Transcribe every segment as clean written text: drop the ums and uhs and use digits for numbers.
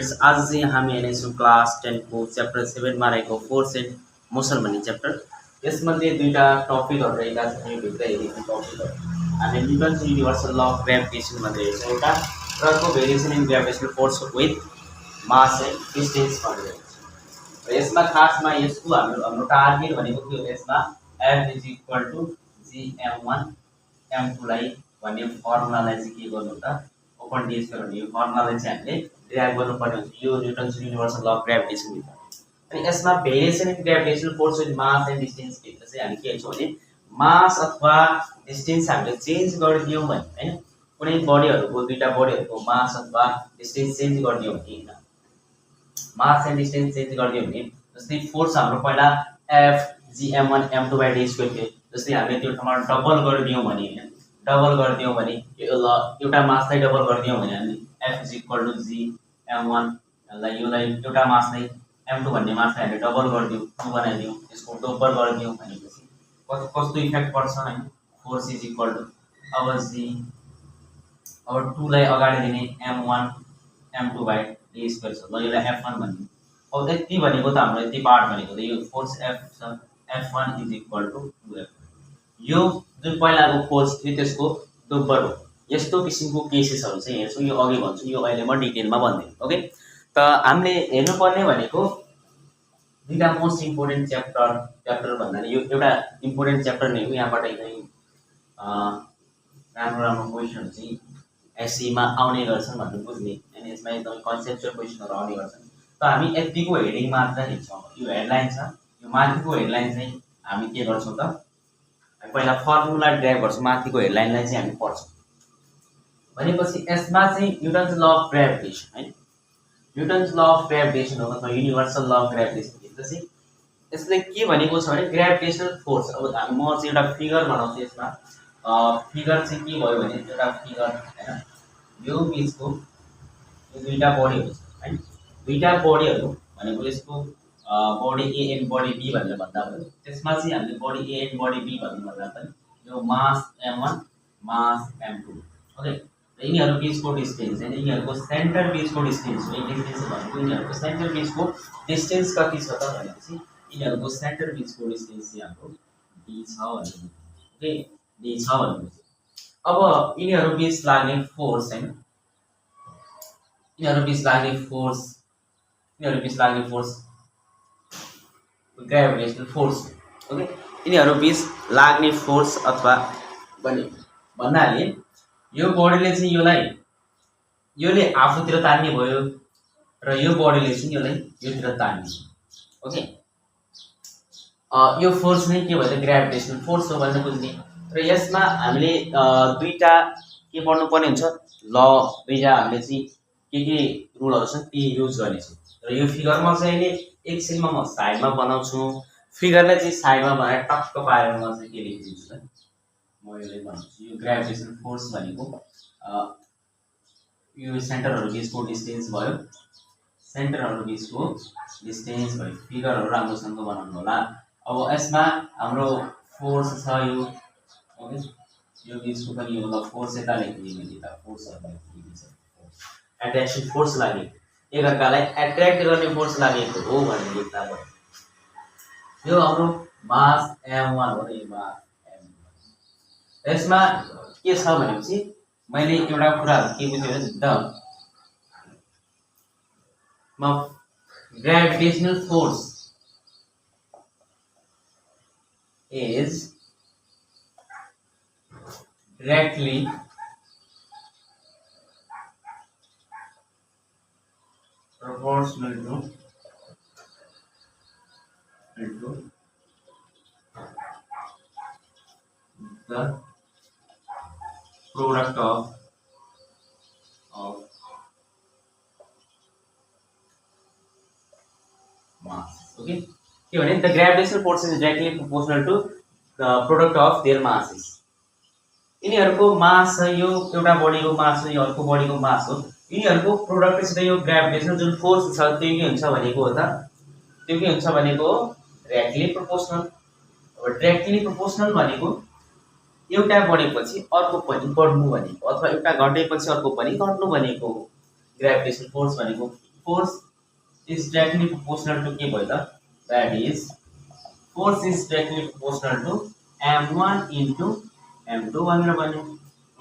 Students, आज चाहिँ हामी हेर्नेछौँ क्लास 10 को च्याप्टर 7 मा रहेको फोर्स एन्ड मोसन भन्ने च्याप्टर। यसमध्ये दुईटा टपिकहरू रहेका छन्। यो भित्र हेरेको टपिकहरू हामी Newton's universal law of gravitation भनेर हेर्छौँ। एउटा अर्को variation in gravitational force with mass and distance भनेर हेर्छौँ। र यसमा खासमा यसको हाम्रो टार्गेट भनेको के हो, यसमा F is equal to gm1 m2 लाई भन्ने फर्मुलालाई चाहिँ के गर्नु त ओपन डिस्क गर्ने। यो फर्मुलालाई चाहिँ हामीले ड्राइभ गर्नुपर्ने हुन्छ यो Newton's universal law of gravitation भित्र। अनि यसमा variation in gravitational force with mass and distance भित्र चाहिँ हामी के हेर्छौँ भने मास अथवा डिस्टेन्स हामीले चेन्ज गरिदियौँ भने हैन, कुनै बडीहरूको दुईटा बडीहरूको मास अथवा डिस्टेन्स चेन्ज गरिदियौँ भने हैन, मास एन्ड डिस्टेन्स चेन्ज गरिदियौँ भने जस्तै फोर्स हाम्रो पहिला F gm1 m2 by d square थियो। जस्तै हामीले त्यो ठाउँमा डबल गरिदियौँ भने हैन, डबल गरिदियौँ भने एउटा मासलाई डबल गरिदियौँ भने हामी F is equal to gm1 योलाई एउटा मासलाई m2 भन्ने मासलाई हामीले डबल गरिदियौँ, 2 बनाइदियौँ, यसको डबल गरिदियौँ भनेपछि कस्तो इफेक्ट पर्छ हैन। फोर्स इज इक्वल टु अब 2 लाई अगाडि दिने m1 m2 by d square छ। ल यसलाई f1 भन्ने। अब यति भनेको त हाम्रो यति पार्ट भनेको त यो फोर्स F छ, F1 is equal to 2F। यो जुन पहिलाको फोर्स थियो त्यसको दोब्बर हो। यस्तो किसिमको केसेसहरू चाहिँ हेर्छौँ, यो अघि भन्छु, यो अहिले म डिटेलमा भन्दिनँ। ओके, त हामीले हेर्नुपर्ने भनेको दुईटा मोस्ट इम्पोर्टेन्ट च्याप्टर भन्दा यो एउटा इम्पोर्टेन्ट च्याप्टर नै हो। यहाँबाट एकदमै राम्रो क्वेसनहरू चाहिँ एससीमा आउने गर्छन् भनेर बुझ्ने अनि यसमा एकदमै कन्सेप्चुअल क्वेसनहरू आउने गर्छन्। त हामी यतिको हेडिङ मात्र हेर्छौँ। यो हेडलाइन छ, यो माथिको हेडलाइन चाहिँ हामी के गर्छौँ त पहिला फर्मुला ड्राइभ गर्छौँ, माथिको हेडलाइनलाई चाहिँ हामी पढ्छौँ। भनेपछि यसमा चाहिँ न्युटन्स ल अफ ग्राभिटेसन है, न्युटन्स ल अफ ग्राभिटेसन हो अथवा युनिभर्सल ल अफ ग्राभिटेसन भित्र चाहिँ यसले के भनेको छ भने ग्राभिटेसनल फोर्स। अब म चाहिँ एउटा फिगर बनाउँछु। यसमा फिगर चाहिँ के भयो भने एउटा फिगर हैन, यो बिचको यो दुईटा बडीहरू छ हैन, दुईटा बडीहरू भनेको यसको body A and body B भनेर भन्दा भयो। त्यसमा चाहिँ हामीले body A and body B भन्दा पनि यो मास m1 मास m2। ओके, र यिनीहरू बीचको डिस्टेन्स हैन, यिनीहरूको सेन्टर बीचको डिस्टेन्स हो। डिस्टेन्स भनेको यिनीहरूको सेन्टर बीचको डिस्टेन्स कति छ त भनेपछि यिनीहरूको सेन्टर बीचको डिस्टेन्स चाहिँ हाम्रो d छ भनेको। ओके, d छ भनेपछि अब यिनीहरू बीच लाग्ने फोर्स हैन, यिनीहरू बीच लाग्ने फोर्स ग्राभिटेसनल फोर्स। ओके, यिनीहरू बीच लाग्ने फोर्स अथवा भन्नाले यो बडीले चाहिँ योले आफूतिर तान्ने भयो र यो बडीले चाहिँ योलाई योतिर तान्ने। ओके, यो फोर्स नै के भन्छ ग्राभिटेसनल फोर्स हो भनेर बुझ्ने। र यसमा हामीले दुईटा के पढ्नु पर्ने हुन्छ, ल दुईटा हामीले चाहिँ के रुलहरू छन् ती युज गर्नेछौँ। र यो फिगरमा चाहिँ अहिले एकछिनमा म साइडमा बनाउँछु, फिगरलाई चाहिँ साइडमा बनाएर टक्क पारेर म चाहिँ के लेखिदिन्छु त म यसलाई भन्छु। यो ग्राभिटेसनल फोर्स भनेको यो सेन्टरहरू बीचको डिस्टेन्स भयो, सेन्टरहरू बीचको डिस्टेन्स भयो। फिगरहरू राम्रोसँग बनाउनु होला। अब यसमा हाम्रो फोर्स छ यो, ओके, यो बीचको पनि यो ल फोर्स यता लेखिदिएँ मैले, यता फोर्सहरू लेखिदिन्छ। एट्र्याक्सन फोर्स लाग्यो, एकअर्कालाई एट्र्याक्ट गर्ने फोर्स लागेको हो भनेर लेख्दा भयो। यो हाम्रो मास m1 हो, यो मास m1। यसमा के छ भनेपछि मैले एउटा कुराहरु के बुझ्यो भने gravitational force is directly proportional to the product of mass. Okay, the gravitational force is directly proportional to the product of their masses. यिनीहरुको मास यो एउटा बडीको मास यो अर्को बडीको मास हो, यिनीहरुको प्रोडक्ट चाहिँ यो ग्राभिटेसनल जुन फोर्स छ त्यो के हुन्छ भनेको हो त, त्यो के हुन्छ भनेको डाइरेक्टली प्रोपोर्शनल। अब डाइरेक्टली प्रोपोर्शनल भनेको एउटा बढेपछि अर्को पनि बढ्नु भनेको, अथवा एउटा घटेपछि अर्को पनि घट्नु भनेको हो ग्राभिटेसनल फोर्स भनेको। force is directly proportional to के भयो त that is force is directly proportional to m1 into m2 भनेर भन्यो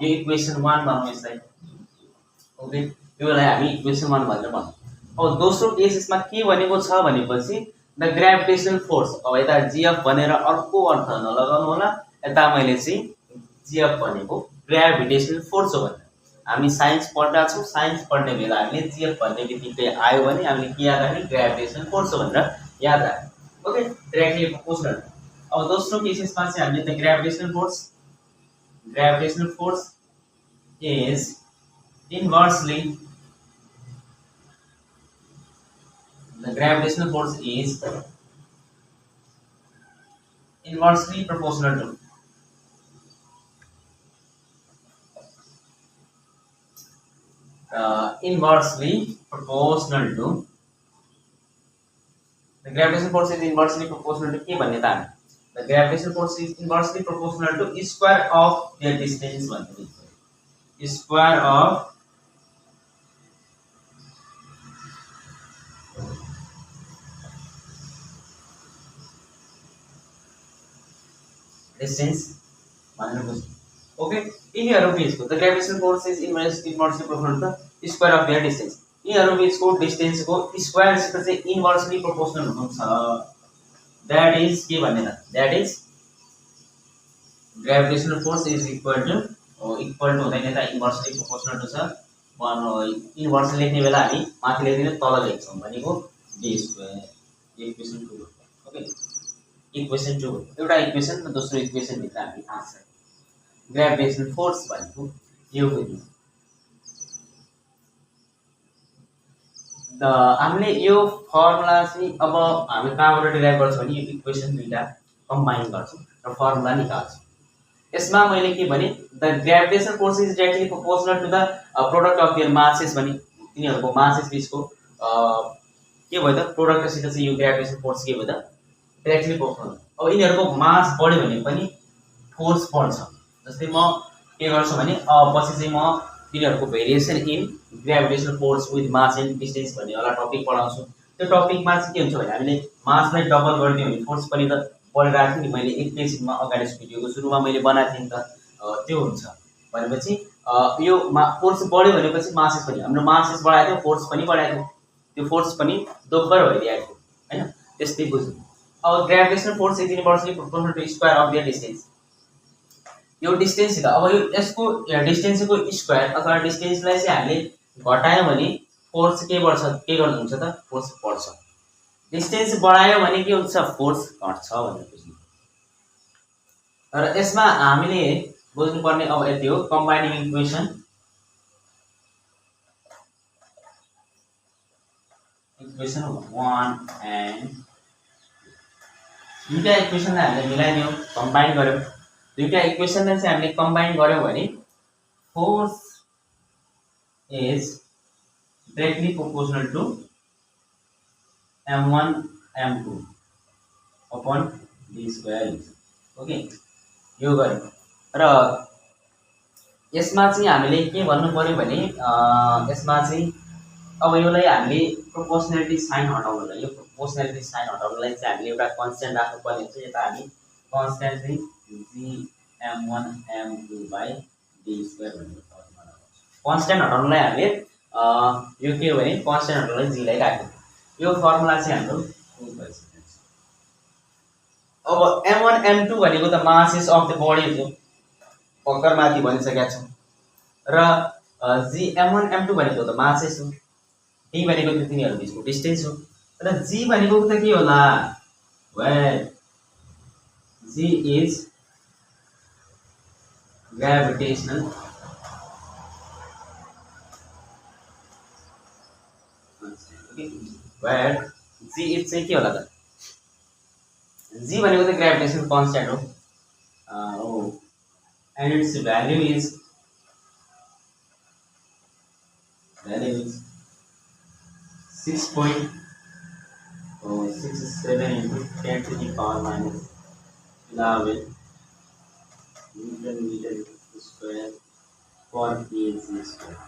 यो इक्वेसन 1 भन्नु यसलाई ओके योलाई हामी इक्वेसन 1 भनेर भन्छौं अब दोस्रो केसमा के भनेको छ भनेपछि द ग्रेभिटेशनल फोर्स अब यता जीएफ भनेर अर्को अर्थ नलगाउनु होला यता मैले चाहिँ जीएफ भनेको ग्रेभिटेशनल फोर्स हो भनेर हामी साइन्स पढ्दा छौं साइन्स पढ्ने बेला हामीले जीएफ भन्ने बित्तिकै आयो भने हामीले के याद राख्ने ग्रेभिटेशनल फोर्स हो भनेर याद राख्ने ओके डाइरेक्टली प्रोपोर्शनल अब दोस्रो केसमा चाहिँ हामीले त gravitational force is inversely the gravitational force is inversely proportional to inversely proportional to the gravitational force is inversely proportional to के भन्ने त the gravitational force is inversely proportional to square of their distance भन्ने square of distance भनेर बुझ्नु okay यिनीहरु बीचको the gravitational force is inversely proportional to the square of their distance यिनीहरु बीचको डिस्टेन्सको स्क्वायर सित चाहिँ इन्भर्सली प्रोपोर्शनल हुन्छ दैट इज के भन्ने त that is gravitational force is equal to हुँदैन त इन्भर्सली प्रोपोर्शनल टु छ इन्भर्स लेख्ने बेला हामी माथि लेख्दिन तल लेख्छौं भनेको d square equation 2 okay equation 2 एउटा इक्वेसन र दोस्रो इक्वेसन भित्र हामी थाहा छ ग्रेभिटेशनल फोर्स भनेको यो हो द हामीले यो फर्मुला चाहिँ अब हामी कहाँबाट डिराइभ गर्छौं भने यो इक्वेसन दुईटा कम्बाइन गर्छौं र फर्मुला निकाल्छौं यसमा मैले के भने the gravitational force is directly proportional to the product of their masses भने तिनीहरुको मासेस बीचको के भयो त प्रोडक्टसित चाहिँ यो ग्रेभिटेशनल फोर्स के भयो त डाइरेक्टली प्रोपोर्शनल अब यिनीहरुको मास बढ्यो भने पनि फोर्स बढ्छ जस्तै म के गर्छु भने पछि चाहिँ म तिनीहरुको variation in gravitational force with mass and distance भन्ने एउटा टपिक पढाउँछु त्यो टपिकमा चाहिँ के हुन्छ भने हामीले मासलाई डबल गरिदियो भने फोर्स पनि त बढिरहेको थियो नि मैले एकैछिनमा अगाडि भिडियोको सुरुमा मैले बनाएको थिएँ त त्यो हुन्छ भनेपछि यो फोर्स बढ्यो भनेपछि मासेस पनि हाम्रो मासेस बढाएको थियो फोर्स पनि बढाएको थियो त्यो फोर्स पनि दोब्बर भइरहेको थियो हैन त्यस्तै बुझ्नु अब gravitational force is inversely proportional to square of their distance यो डिस्टेन्स त अब यो यसको डिस्टेन्सको स्क्वायर अथवा डिस्टेन्सलाई चाहिँ हामीले घटायो भने फोर्स के बढ्छ के गर्नुहुन्छ त फोर्स बढ्छ डिस्टेन्स बढायो भने के हुन्छ फोर्स घट्छ भनेर बुझ्नु र यसमा हामीले बुझ्नुपर्ने अब यति हो कम्बाइनिङ इक्वेसन इक्वेसन 1 एन्ड दुईटा इक्वेसनलाई हामीले मिलाइदियौ कम्बाइन गर्यौ दुईटा इक्वेसनलाई चाहिँ हामीले कम्बाइन गर्यौ भने force is directly proportional to m1 m2 upon d square okay यो गर्यौ र यसमा चाहिँ हामीले के भन्नु पर्यो भने यसमा चाहिँ अब योलाई हामीले प्रोपोर्शनलिटी साइन हटाउनलाई यो प्रोपोर्शनलिटी साइन हटाउनलाई चाहिँ हामीले एउटा कन्स्ट्यान्ट राख्नु पर्ने हुन्छ यता हामी कन्स्ट्यान्ट चाहिँ g m1 m2 by d square भनेर फर्मुला लगाउँछौं कन्स्ट्यान्ट हटाउनलाई हामीले यो के हो भने कन्स्ट्यान्ट हटाउनलाई g लाई राख्यौ यो फर्मुला चाहिँ हाम्रो अब m1 m2 भनेको त मासेस अफ द बडी हो भर्खर माथि भनिसकेका छौं र g m1 m2 भनेको त मासेस हो d भनेको त तिनीहरु बीचको डिस्टेन्स हो र g भनेको त के होला well g is gravitational well g is चाहिँ के होला त g भनेको त ग्रेभिटेशनल कांस्टेंट हो and its value is 6.67 into 10 to the power minus 11 Newton meter square per kg square.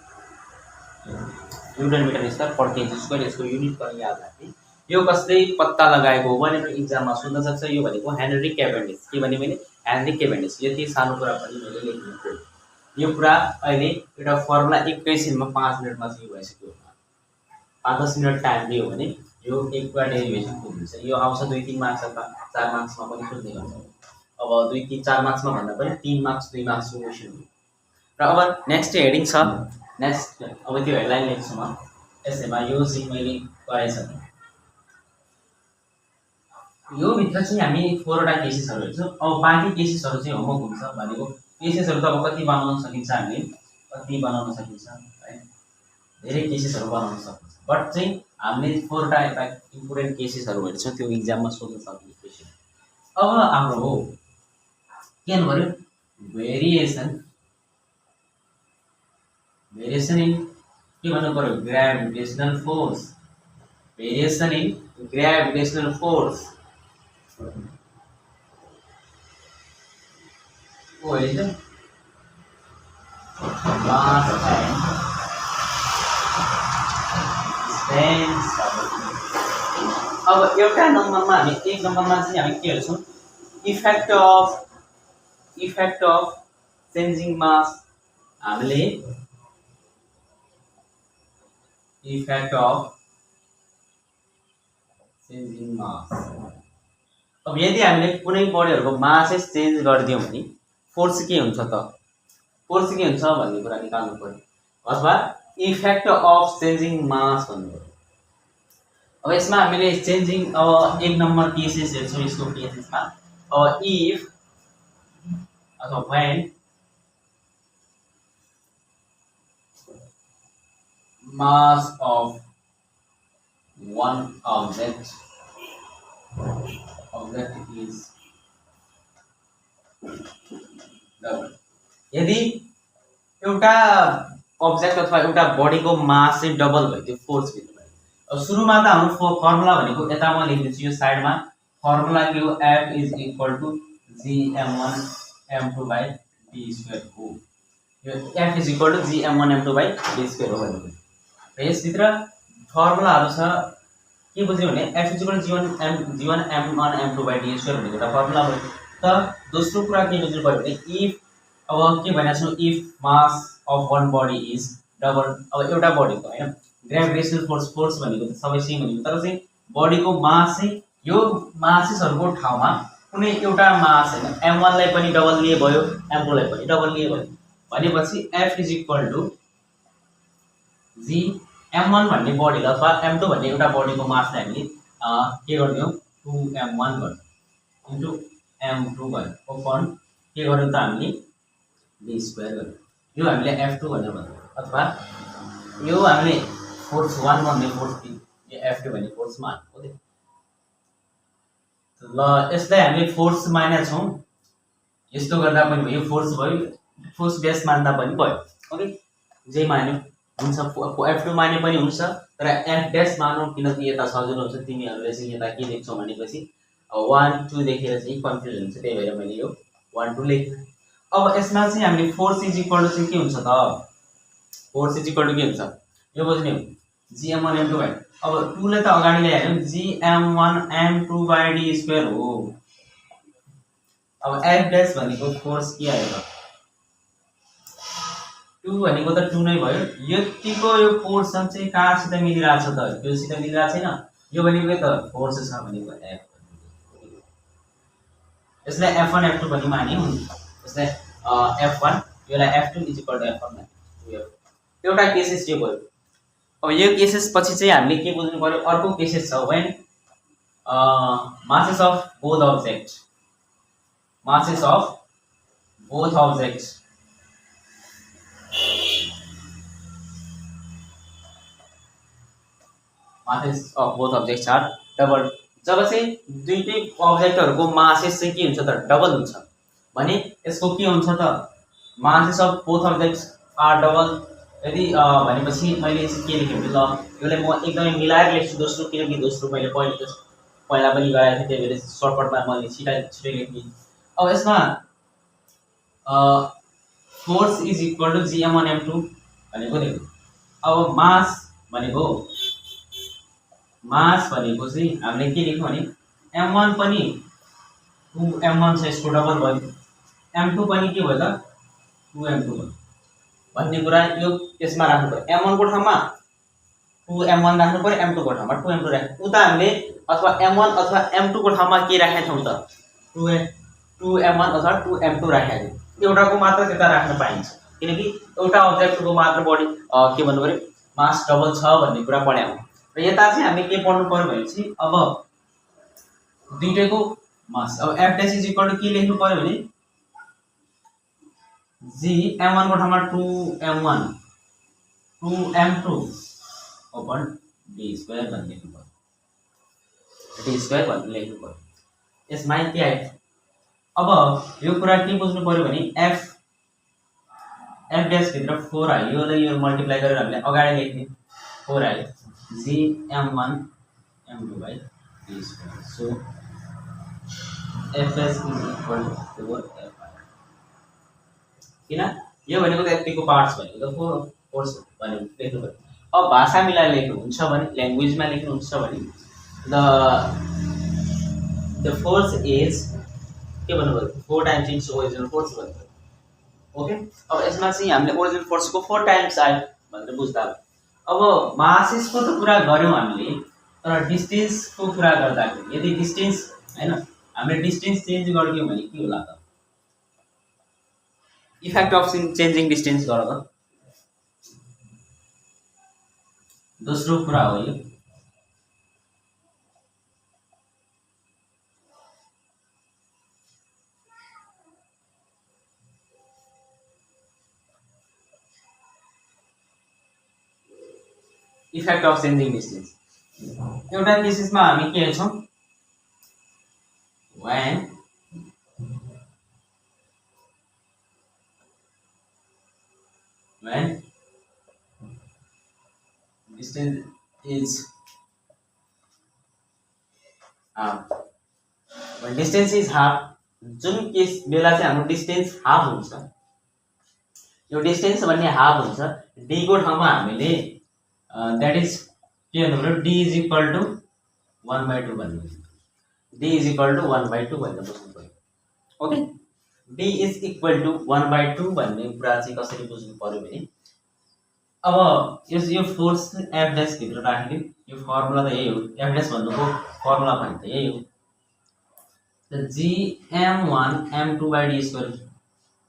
Newton metre square per KG square, यसको unit पनि याद राख्ने। यो कसले पत्ता लगाएको हो भनेर इक्जाममा सोध्न सक्छ। यो भनेको हेनरी क्याभेन्डिस। के भने मैले हेनरी क्याभेन्डिस। यति सानो कुरा पनि मैले लेख्नु। यो कुरा अहिले एउटा फर्मुला एकैछिनमा 5 मिनटमा चाहिँ भइसक्यो। 5-10 मिनट टाइम दियो भने यो एकवटा डेरिभेसन पुग्छ। यो आउँछ 2-3 मार्क्स अथवा 4 मार्क्समा पनि सोध्ने गर्छ। अब 2-3-4 मार्क्समा भन्दा पनि 3 मार्क्स 2 मार्क्सको क्वेसन हो। र अब नेक्स्ट हेडिङ छ। नेक्स्ट अब त्यो हेडलाइन लेख्छु म। यसैमा यो चाहिँ मैले गरेछ। यो भित्र चाहिँ हामी 4वटा केसेसहरु हेर्छौँ। अब बाँकी केसेसहरु चाहिँ होमवर्क हुन्छ भनेको केसेसहरु त अब कति बनाउन सकिन्छ, हामीले कति बनाउन सकिन्छ है, धेरै केसेसहरु बनाउन सकिन्छ। बट चाहिँ हामीले 4वटा एउटा इम्पोर्टेन्ट केसेसहरु हेर्छौँ, त्यो इक्जाममा सोध्न सक्ने क्वेसन। अब हाम्रो हो के भन्नु भेरिएसन इन के भन्नु पर्यो gravitational force. Variation in gravitational force हो है त। मास एन्ड अब एउटा नम्बरमा हामी 1 नम्बरमा चाहिँ हामी के हेर्छौँ इफेक्ट अफ चेन्जिङ मास। हामीले इफेक्ट अफ चेन्जिङ मास। अब यदि हामीले कुनै बडीहरुको मासेस चेन्ज गरिदियौं भने फोर्स के हुन्छ त, फोर्स के हुन्छ भन्ने कुरा निकाल्नु पर्यो, अथवा इफेक्ट अफ चेन्जिङ मास भन्नु पर्यो। अब यसमा हामीले चेन्जिङ अब 1 नम्बर केसेस हेर्छौं। यसको केसेसमा इफ अथवा when mass of one object is double। यदि एउटा अब्जेक्ट अथवा एउटा बडीको मास चाहिँ डबल भयो त्यो फोर्स भित्र भयो। अब सुरुमा त हाम्रो फर्मुला भनेको यता म लेख्दिन्छु यो साइडमा फर्मुला के हो F = gm1m2/d² हो। यो F = gm1m2/d² हो भनेको। र यसभित्र फर्मुलाहरु छ के बुझ्यो भने F = g1m1m2/d² भनेको एउटा फर्मुला हो। त दोस्रो कुरा के बुझ्नु पर्यो भने इफ अब के भनेको छ if mass of one body is double. अब एउटा बडीको हैन ग्रेभिटेशनल फोर्स भनेको त सबै सेम भनेको, तर चाहिँ बडीको मास चाहिँ यो मासेसहरुको ठाउँमा कुनै एउटा मास हैन m1 लाई पनि डबल लिए भयो, m2 लाई पनि डबल लिए भयो भनेपछि F = m1 भन्ने बडी अथवा m2 भन्ने एउटा बडीको मासलाई हामीले के गर्दियौ 2m1 गर्दियौ m2 गर्दियौ अपन के गर्दियौ त हामीले d² गर्दियौ। यो हामीले F2 भनेर भन्छौँ, अथवा यो हामीले फोर्स 1 भन्ने फोर्स यो F2 भन्ने फोर्स मानेको हो। ल यसलाई हामीले फोर्स मानेका छौं, यस्तो गर्दा पनि भयो, फोर्स भयो, फोर्स बेस मान्दा पनि भयो। ओके जे मान्यो हुन्छ, F2 माने पनि हुन्छ, तर F बेस मानौ किनकि यता सजिलो हुन्छ। तिमीहरुले चाहिँ यता के लेख्छौ भनेपछि 1 2 देखेर चाहिँ कन्फ्युजन हुन्छ, त्यही भएर मैले यो 1 2 लेखे। अब यसमा चाहिँ हामीले फोर्स = चाहिँ के हुन्छ त, फोर्स = के हुन्छ यो बुझ्ने हो gm1m2 भाइ। अब 2 लाई त अगाडि ल्यायो gm1m2/d² हो। अब F बेस भनेको फोर्स के आयो त 2 भनेको त 2 नै भयो। यतिको यो पोर्सन चाहिँ कहाँसित मिलिरहेछ त, योसित मिलिरहेको छैन। यो भनेको त फोर्स छ भनेको F। यसलाई F1 F2 पनि माने हुन्छ। यसलाई F1 योलाई F2 = F1 एउटा केसेस यो भयो। अब यो केसेस पछि चाहिँ हामीले के बुझ्नु पर्यो, अर्को केसेस छ when masses of both objects masses of both objects are double। जब चाहिँ दुईटै अब्जेक्टहरुको मासेस चाहिँ के हुन्छ त डबल हुन्छ भने यसको के हुन्छ त masses of both objects are double। यदि भनेपछि मैले के लेखे भने ल यसलाई म एकदमै मिलाएर लेख्छु दोस्रो, किनकि दोस्रो मैले पहिला पनि गराएको थिएँ, त्यही भएर सर्टकटमा मैले छिटै लेख्ने। अब यसमा फोर्स = gm1m2 भनेको नि अब मास भनेको मास भनेको चाहिँ हामीले के लेख्यौँ भने m1 पनि 2m1 छ, यसको डबल भयो, m2 पनि के भयो त 2m2 भयो भन्ने कुरा यो त्यसमा राख्नु पर्यो। m1 को ठाउँमा 2m1 राख्नु पर्यो, m2 को ठाउँमा 2m2 राख्नु। उता हामीले अथवा m1 अथवा m2 को ठाउँमा के राखेका छौँ त 2m1 अथवा 2m2 राखेका छौँ। एउटाको मात्र त्यता राख्न पाइन्छ, किनकि एउटा अब्जेक्टको मात्र बडी के भन्नु पर्यो मास डबल छ भन्ने कुरा पढ्यौँ। र यता चाहिँ हामीले के पढ्नु पर्यो भनेपछि अब दुईटैको मास, अब f dash is equal to के लेख्नु पर्यो भने g m1 को ठाउँमा 2m1 2m2 open d square भन्ने लेख्नु पर्यो, d स्क्वायर भन्ने लेख्नु पर्यो। यसमा के आयो अब यो कुरा के बुझ्नु पर्यो भने f dash भित्र 4 आयो, यो र यो मल्टिप्लाई गरेर हामीले अगाडि लेख्ने 4 आयो, g m1 m2 by d square. So f dash is equal to 4 f किन यो भनेको त यतिको पार्ट्स भनेको त फोर्स भनेको लेख्नु पर्यो। अब भाषा मिलाएर लेख्नुहुन्छ भने ल्याङ्ग्वेजमा लेख्नुहुन्छ भने द फोर्स इज के भन्नु पर्यो 4 टाइम्स इट्स ओरिजिनल फोर्स भन्नु पर्यो। ओके, अब यसमा चाहिँ हामीले ओरिजिनल फोर्सको 4 टाइम्स आयो भनेर बुझ्दा अब मासेसको त कुरा गर्यौँ हामीले, तर डिस्टेन्सको कुरा गर्दाखेरि यदि डिस्टेन्स हैन हामीले डिस्टेन्स चेन्ज गरिदियौँ भने के होला त इफेक्ट अफ चेन्जिङ डिस्टेन्स गर त दोस्रो कुरा हो यो। इफेक्ट अफ चेन्जिङ डिस्टेन्स एउटा केसेसमा हामी के हेर्छौँ when distance is half, when distance is half, जुन केस बेला चाहिँ हाम्रो डिस्टेन्स हाफ हुन्छ, यो डिस्टेन्स भन्ने हाफ हुन्छ, d को ठाउँमा हामीले दैट इज के भन्नु पर्यो d इज इक्वल टु 1/2 भन्नु, d इज इक्वल टु 1/2 भनेर बुझ्नु पर्यो। Okay, d is equal to 1/2 भन्ने कुरा चाहिँ कसरी बुझ्नु पर्यो भने अब यो फोर्स f dash भित्र राख्ने यो फर्मुला त यही हो, f dash भन्नुको फर्मुला पनि त यही हो, त g m1 m2 by d square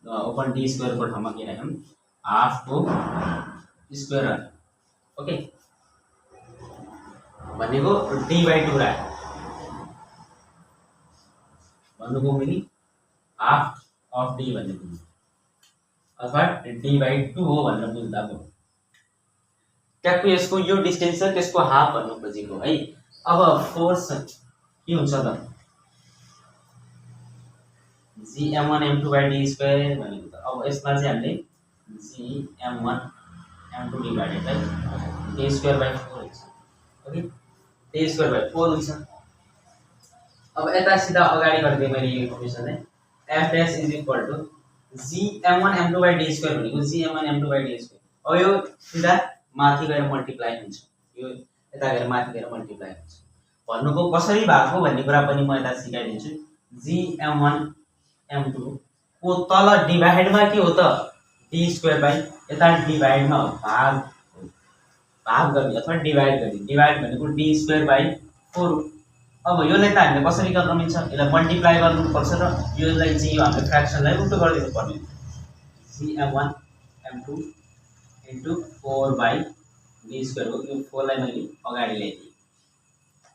open d square को ठाउँमा के राख्यौँ हाफ को स्क्वायर राख्यौँ। ओके, भनेको d/2 राख्यौँ भन्नुको मिनिङ हाफ अफ d भन्ने बुझ्नु अथवा d/2 हो भनेर बुझ्दा भयो। ट्याक्क यसको यो डिस्टेन्स छ त्यसको हाफ भन्नु खोजेको है। अब फोर्स के हुन्छ त g m1 m2 by d square भनेको त अब यसमा चाहिँ हामीले g m1 m2 divided by d square by 4 हुन्छ। ओके, d स्क्वायर बाइ 4 हुन्छ। अब यता सिधा अगाडि गर्दै मैले यो इक्वेसन है f dash is equal to g m1 m2 by d square भनेको g m1 m2 by d square. अब यो सिधा माथि गएर मल्टिप्लाई हुन्छ, यो यता गएर माथि गएर मल्टिप्लाई हुन्छ भन्नुको कसरी भएको भन्ने कुरा पनि म यता सिकाइदिन्छु। g m1 m2 को तल डिभाइडमा के हो त d स्क्वायर बाइ यता डिभाइडमा हो भाग गर्ने अथवा डिभाइड गर्ने, डिभाइड भनेको d स्क्वायर बाइ 4। अब योलाई त हामीले कसरी गर्न मिल्छ, यसलाई मल्टिप्लाई गर्नुपर्छ र योलाई चाहिँ यो हामीले फ्र्याक्सनलाई उल्टो गरिदिनु पर्ने g m1 m2 into 4 by d square हो। यो 4 लाई मैले अगाडि ल्याइदिएँ,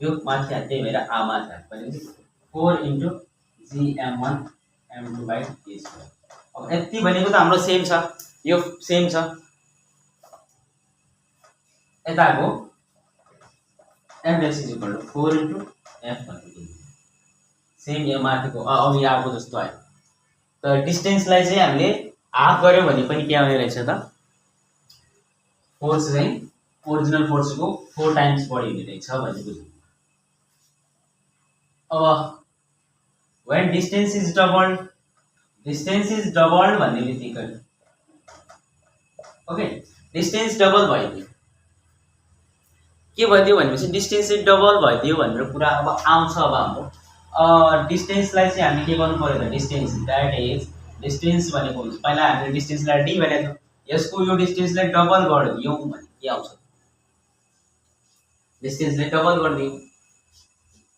यो माथि हात त्यही भएर आ माथि हात भनेको 4 into g m1 m2 by d square. अब यति भनेको त हाम्रो सेम छ, यो सेम छ, यताको f dash is equal to 4 into f भनेको सेम यो माथिको अब यहाँको जस्तो आयो। त डिस्टेन्सलाई चाहिँ हामीले हाफ गर्यो भने पनि के आउने रहेछ त फोर्स चाहिँ ओरिजिनल फोर्सको 4 टाइम्स बढी हुने रहेछ भन्ने बुझ्नु। अब when distance is doubled भन्ने बित्तिकै ओके डिस्टेन्स डबल भयो के भइदियो भनेपछि डिस्टेन्स चाहिँ डबल भइदियो भनेर कुरा अब आउँछ। अब हाम्रो डिस्टेन्सलाई चाहिँ हामी के गर्नु पर्यो त डिस्टेन्स द्याट इज डिस्टेन्स भनेको हुन्छ पहिला हामीले डिस्टेन्सलाई डी भनेको थियौँ यसको यो डिस्टेन्सलाई डबल गरिदियौँ भने के आउँछ डिस्टेन्सलाई डबल गरिदियौँ।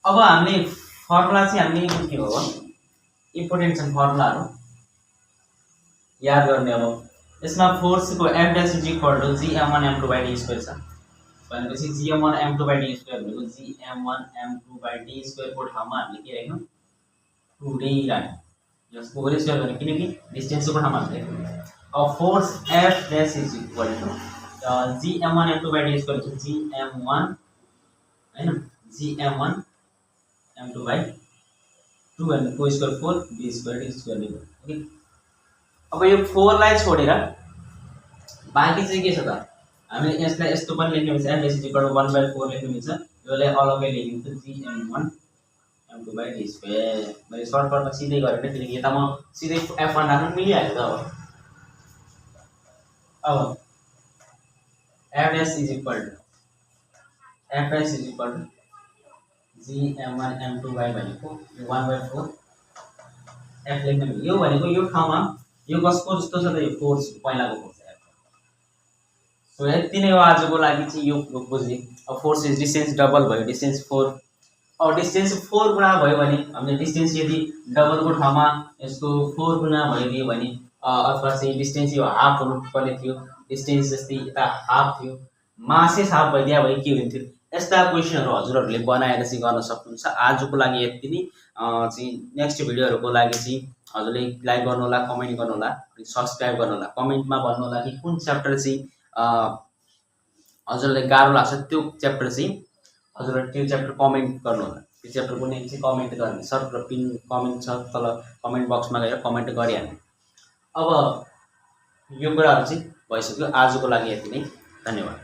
अब हामीले फर्मुला चाहिँ हामीले के हो इम्पोर्टेन्ट छन् फर्मुलाहरू याद गर्ने। अब यसमा फोर्सको F dash is equal to gm1 m2 by d square छ भनेपछि gm1 m2 by d square भनेको gm1 m2 by d square को ठाउँमा हामीले के राख्यौँ 2d राख्यौँ यसको होल स्क्वायर गर्ने किनकि डिस्टेन्सको ठाउँमा हामीले राख्यौँ। अब force F dash is equal to gm1 m2 by d square छ gm1 हैन gm1 m2 by 2 and को square 4 d square d square लेख्यौँ। ओके अब यो 4 लाई छोडेर बाँकी चाहिँ के छ त हामीले यसलाई यस्तो पनि लेख्न मिल्छ f इज इक्वल टु 1/4 लेख्न मिल्छ यसलाई अलग्गै लेखिन्छ gm1 m2 by d square मैले सर्टकटमा सिधै गरेर किनकि यता म सिधै f1 राख्न मिलिहाल्यो त। अब f dash is equal to gm1 m2 by भनेको 1/4 f लेख्न मिल्यो। यो भनेको यो ठाउँमा यो कसको जस्तो छ त यो फोर्स पहिलाको फोर्स सो यति नै हो आजको लागि चाहिँ यो बुझ्ने। अब फोर्स इज डिस्टेन्स डबल भयो डिस्टेन्स 4 अब डिस्टेन्स 4 गुणा भयो भने हामीले डिस्टेन्स यदि डबलको ठाउँमा यसको 4 गुणा भइदियो भने अथवा चाहिँ डिस्टेन्स यो हाफ हुनु पर्ने थियो डिस्टेन्स जस्तै यता हाफ थियो मासै हाफ भइदिया भए के हुन्थ्यो यस्ता क्वेसनहरू हजुरहरूले बनाएर चाहिँ गर्न सक्नुहुन्छ। आजको लागि यति नै चाहिँ नेक्स्ट भिडियोहरूको लागि चाहिँ हजुरले लाइक गर्नु होला कमेन्ट गर्नु होला सब्स्क्राइब गर्नु होला कमेन्टमा भन्नु होला कि कुन च्याप्टर चाहिँ हजुरलाई गाह्रो लाग्छ त्यो च्याप्टर चाहिँ हजुरले त्यो च्याप्टर कमेन्ट गर्नु होला त्यो च्याप्टर कुनै चाहिँ कमेन्ट गर्ने सर्ट र पिन कमेन्ट छ तल कमेन्ट बक्समा गएर कमेन्ट गरिहाल्नु। अब यो कुराहरू चाहिँ भइसक्यो आजको लागि यति नै धन्यवाद।